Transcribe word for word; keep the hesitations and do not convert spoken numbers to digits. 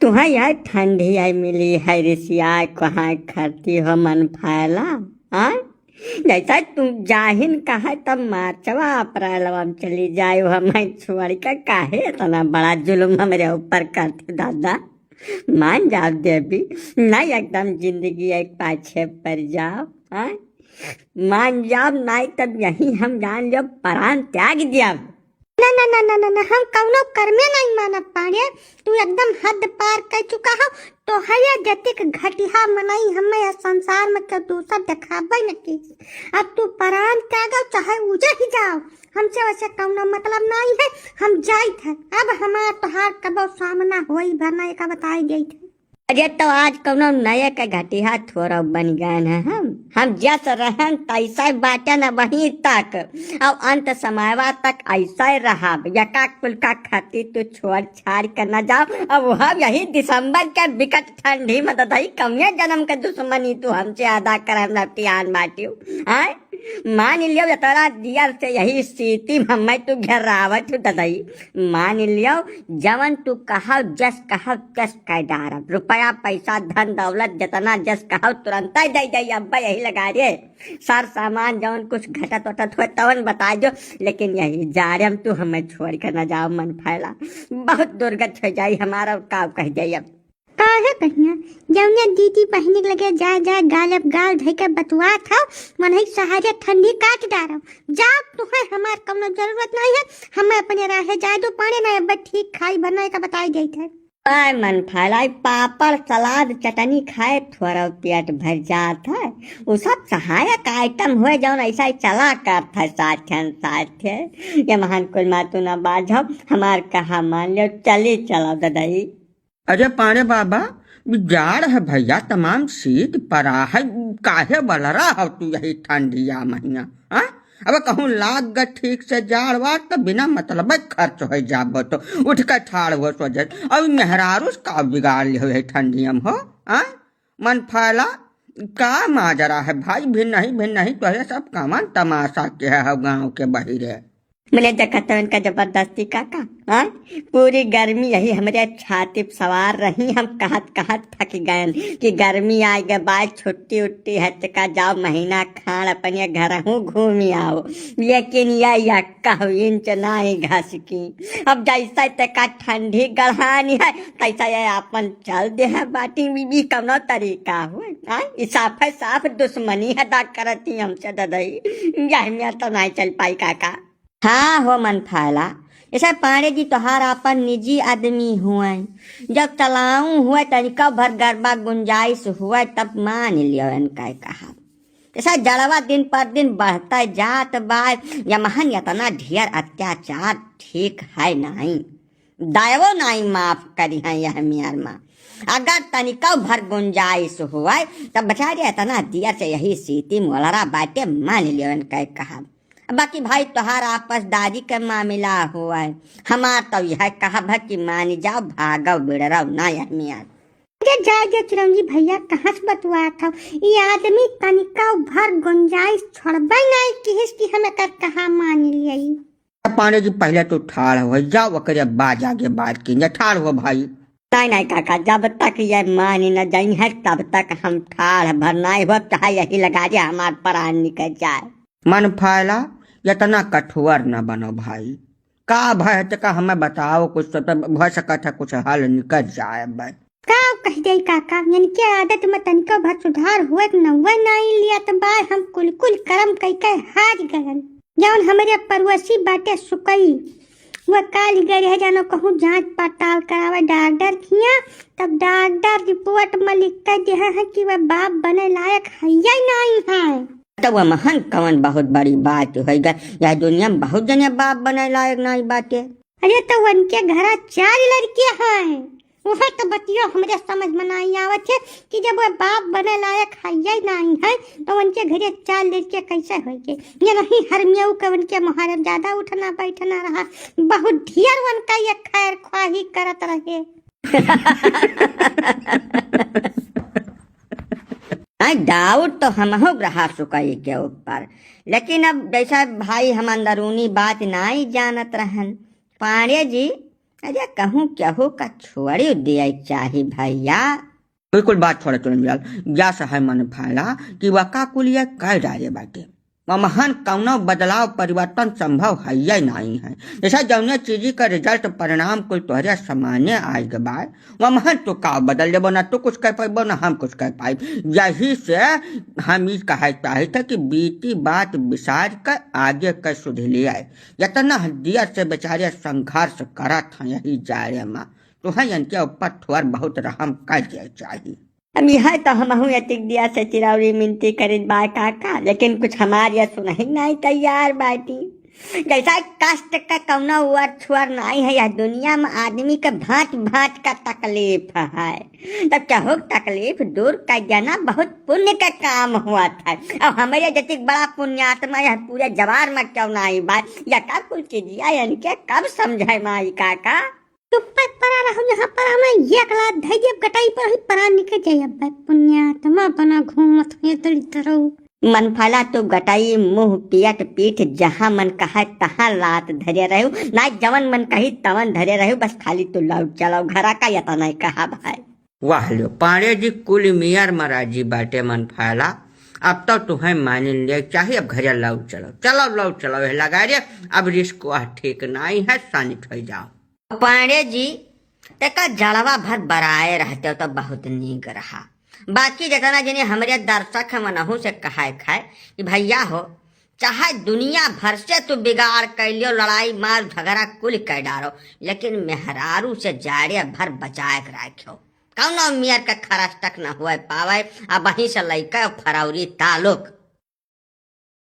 तुहैं यह ठंडी आई मिली है रिसिया, कहाँ खरती हो मन फैला, हाँ? जैसा तू जाहिन कहा तब मार्चवा अप्रैलवा में चली जाए, हमें छोड़ के काहे इतना बड़ा जुल्म हमरे ऊपर करती दादा? मान जाओ देवी, नहीं एकदम जिंदगी एक पाछे पड़ जाओ, हाँ? मान जाओ, नहीं तब यही हम जान लो परान त्याग दिया। ना, ना, ना, ना, ना, ना, हम कौनो कर्मे नहीं मानब पाड़े। तू एकदम हद पार कर चुका हो। तोहरे जतिक घटिया मनई हमें यह संसार में केहू दूसर देखाबे न की। अब तू परान त्यागो चाहे उजे ही जाओ, हमसे वैसे कौनो मतलब नहीं है। हम जाइत है, अब हमार तोहार कबो सामना होई भर ना, एका बताई देइत है। अरे तो आज कौनो नए के घटिया थोड़ा बन गए हैं हम। हम जस रहन तैसे बाटे न वहीं तक, और अंत समयवा तक ऐसे रहब। यका कुल का खातिर तू छोड़ छाड़ के न जाओ। अब वह यही दिसंबर के विकट ठंडी में ददई कौने जन्म के दुश्मनी तू हमसे अदा करम लपटियान बाटियो, हैं? मान लियो, इतना दियर से यही स्थिति में हमें तू घेरावत हो ददई। मान लियो, जवन तू कहव, जस कहव, तस कह डारब। रुपया, पैसा, धन, दौलत, जितना जस कहव, तुरंत दे दे। अब यही लगा रे, सर सामान जवन कुछ घटत वटत हो, तवन बता दो, लेकिन यही जाड़े में तू हमें छोड़ के न जाओ, मन फैला। बहुत दुर्गत हो जाई हमारा, और का कह जाई अब। काहे कहिया, जौने दीदी बहिनी के लगे जाए, जाए, गाल अब गाल धइ के बतुआत हौ, मनई सहारे ठंडी काट डारौ। जाओ, तुहैं हमार कौनो जरूरत नहीं है, हमें अपने राहे जाए दो, पानी ना अब ठीक खाई भर ना, एका बताई देइत है। आय मन फैलाई, पापड़, सलाद, चटनी खाए थोड़ा पेट भर जात है, वो सब सहायक आइटम हुए जौन ऐसा ही चला करत है साथन साथे। ये महान कुल मातू ना बाझब, हमार कहा मान लो, चली चलो ददई। अरे पाड़े बाबा, ई जाड़ है भैया, तमाम शीत परा है, काहे बलरा हो तू यही ठंडिया महीना, हाँ? अब कहूँ लाग ग ठीक से जाड़ वार त बिना मतलब खर्च हो जाबो तो उठ के ठाड़ हो सो जाए। अब मेहरारू से का बिगाड़ लियो है ठंडिया में हो, हाँ? मन फैला, का माजरा है भाई, भिन नहीं, भिन नहीं, तो ये सब कमन तमाशा के है गाँव के बहिरे। मिले देखत हवन का जबरदस्ती काका, हाँ? पूरी गर्मी यही हमरे छाती पे सवार रही, हम कहत कहत थक गयन कि गर्मी आ गए, बाय छुट्टी उट्टी है, चका जाओ महीना खान अपने घर हूँ घूमी आओ, लेकिन यह यक्का इंच ना ही घस की। अब जैसा तका ठंडी गढ़ानी है, तैसा ये आपन चल दे है बाटी बीबी, कौनो तरीका हो, हाँ? ई साफ है साफ दुश्मनी है दा करती हमसे ददई, यह में तो नहीं चल पाई काका। हाँ हो मन फैला, ऐसे पांड़े जी तोहार आपन निजी आदमी हुए, जब चलाऊ हुए तनिका भर गरबा गुंजाइश हुए तब मान लियो इनका कहा। ऐसा जड़वा दिन पर दिन बढ़ते जात बा, यमहन इतना ढेर अत्याचार ठीक है नहीं, दयवो नहीं माफ करी है यह मेर माँ। अगर तनिका भर गुंजाइश हुए तब बेचारे इतना दियर से यही सीती मोलरा बाटे मान लियो इनका कहा। बाकी भाई तोहार आपसदारी के मामला हुआ है, हमार तो यह कहब है कि मान जाओ, भागो बिड़रो ना यह मियाँ। अरे जाए दे चिरंजी भैया, कहाँ से बतुआत हो? ई आदमी तनिका भर गुंजाइश छोड़बे नहीं किहिस कि हम एकर कहा मान लियई। पांडे जी पहले तो ठाड़ हो जाओ, ओकरे बाद आगे बात की जा। ठाड़ हो भाई। नहीं नहीं काका, जब तक ये मान न जाई है तब तक हम ठाड़ भर नहीं हो, चाहे यही लगा दे हमार प्राण निकल जाए। मन फैला, इतना कठोर न बनो भाई। का भय है तेका हमें बताओ कुछ, तो तब भय सकत है कुछ हल निकल जाए भाई। का कह दे काका, इनके आदत में तनिको भर सुधार हुए के नौवे नहीं लिया तो बाय हम कुल कुल करम कई के हार गलन। जौन हमरे पड़ोसी बाटे सुकई, वो काल गए रहे जानो कहूँ जांच पड़ताल करावे डॉक्टर किया, तब डॉक्टर रिपोर्ट में लिख के दिया है कि वह बाप बने लायक है या नहीं है। तो वह महन कवन बहुत बड़ी बात हो गई, यह दुनिया में बहुत जने बाप बने लायक नहीं बाटे। अरे तो उनके घरा चार लड़के हैं, वह तो बतियो हमरे समझ में नहीं आवत है कि जब वह बाप बने लायक है या नहीं है तो उनके घरे चार लड़के कैसे होइगे? ये नहीं हरमियाऊ के उनके मुहारे में ज्यादा उठना बैठना रहा, बहुत ढेर उनका ये खैर ख्वाही करत रहे। नहीं, डाउट तो हमहू रहा सुकई के ऊपर, लेकिन अब जैसा भाई हम अंदरूनी बात नहीं जानत रहन, पांडे जी अरे कहूँ केहू का छोड़ी दिया चाही भैया। बिल्कुल बात छोड़ा चुनन लाल, या सहै मन फैला कि वका कुलिया कै डारे बाटे। वमहन कौनो बदलाव परिवर्तन संभव हइये नाहीं है। जैसा जौने चीजी का result परिणाम कुल तोहरे सामने आइ ग बाय, वमहन तू का बदल लेबो, ना तू कुछ कह पाइबो, ना हम कुछ कह पाइब। यही से हम ई कहै चाहित है कि बीती बात बिसार के आगे के सुधि लिया। यतना देर से बेचारे संघर्ष करत हैं यही जाड़े मा, तुहैं इनके ऊपर थोर बहुत रहम कर दिया चाही। अब यह तो हमहू एतिक देर से चिरौरी मिनती करित बाय काका, लेकिन कुछ हमार यह सुनही नाहीं तैयार बाटी। जैसा कष्ट का कौनो ओर छोर नाहीं है, यह दुनिया मा आदमी के भांत भांत का तकलीफ है। तब केहू तकलीफ दूर कर देना बहुत पुण्य का काम होत है। अब हमरे जतिक बड़ा पुण्यात्मा यह पूरे जवार मा केहू नाहीं बा, या का कुल चीजिया इनके कब समझै माई काका? तू पर परा रहू, यहाँ पर हमें एक लात धइ देब गटाई पर ही परा निकल जाए। अब पुण्यात्मा बना घूमत हुए तड़ी तरऊ। मन फैला तू गटाई मुंह पियत पीठ जहाँ मन कहै तहाँ लात धरे रहू, ना जवन मन कही तवन धरे रहू, बस खाली तू लौट चलौ घरा का यतना कहा भाई। वाह लो पांड़े जी, कुल मियर मराजी बाटे मन फैला, अब तो तुहैं मानिन ले चाही, अब घरे लौट चलौ, चलौ लौट चलौ, यह लगा रे, अब रिस्क वह ठीक नाहीं है, सानित होइ जाओ। पांड़े जी, तेका जड़वा भर बराए रहते तो बहुत नीक रहा। बाकी जितना जने हमरे दर्शक हैं, मनहू से कहाए खाए कि भैया हो, चाहे दुनिया भर से तू बिगाड़ कर लियो, लड़ाई मार झगड़ा कुल कर डारो, लेकिन मेहरारू से जाड़े भर बचाए के राखियो। कौनो मियर का खरस तक न हुए पावे, अब वहीं से लइका फरौरी तालुक।